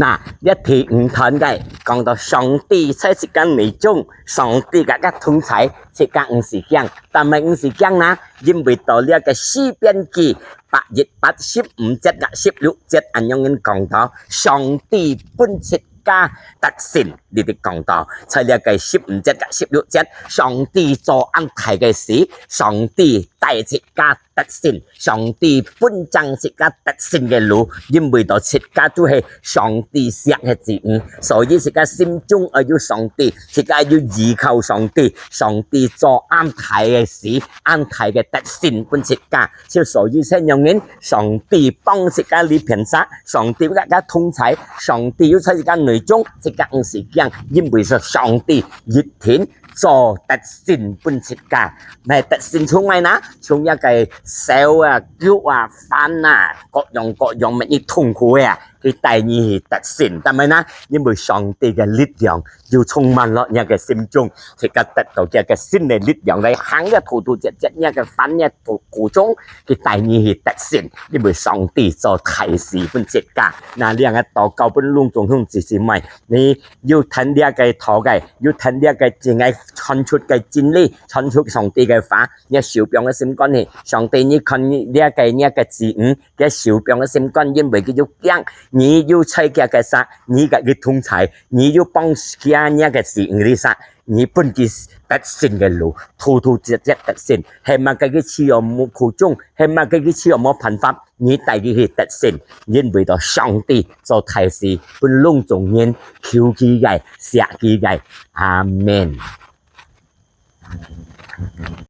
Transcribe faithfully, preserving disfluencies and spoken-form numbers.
那，這第五段个，講到上帝在自家內中，上帝个个同在，自家毋使驚，但係毋使驚啦，因為到這个詩篇記八一八十五節个十六節，恁樣講到，上帝分自家得勝，你哋講到，在這个十五節个十六節，上帝做恁大个事，上帝帶自家得勝，上帝分正自家得勝个路，因為到自家就係上帝惜个子女，所以自家心中愛有上帝，自家愛有依靠上帝，上帝做恁大个事，恁大个得勝分自家，就所以這樣人，上帝幫自家這片沙，上帝有个同在，上帝有在自家內中，自家毋使驚，因為係上帝一定做得勝分自家。那得勝從哪呢？從一个愁啊、憂啊、煩啊，各樣各樣乜你痛苦个啊，佢帶你去得勝。但係呢，因為上帝个力量又充滿了你个心中，自家得到這个新个力量來行這途途節節，你个煩、你个苦，苦衷，佢帶你去得勝，因為上帝做大事分自家。那兩个禱告分攏總兄弟姊妹，你有聽這个道个，有聽這个真个傳出个真理，傳出上帝个話，你手放个心肝去，上帝你看你這个你个子女，佢手放个心肝，因為佢有驚，你有在佢个沙，你个佢同在，你有幫佢你个子女个沙，你分佢得勝个路，途途節節得勝，係麼个佢需要無苦衷，係麼个佢需要無辦法，你帶佢去得勝，因為到上帝做大事，分攏總人求佢个、惜佢个。阿門。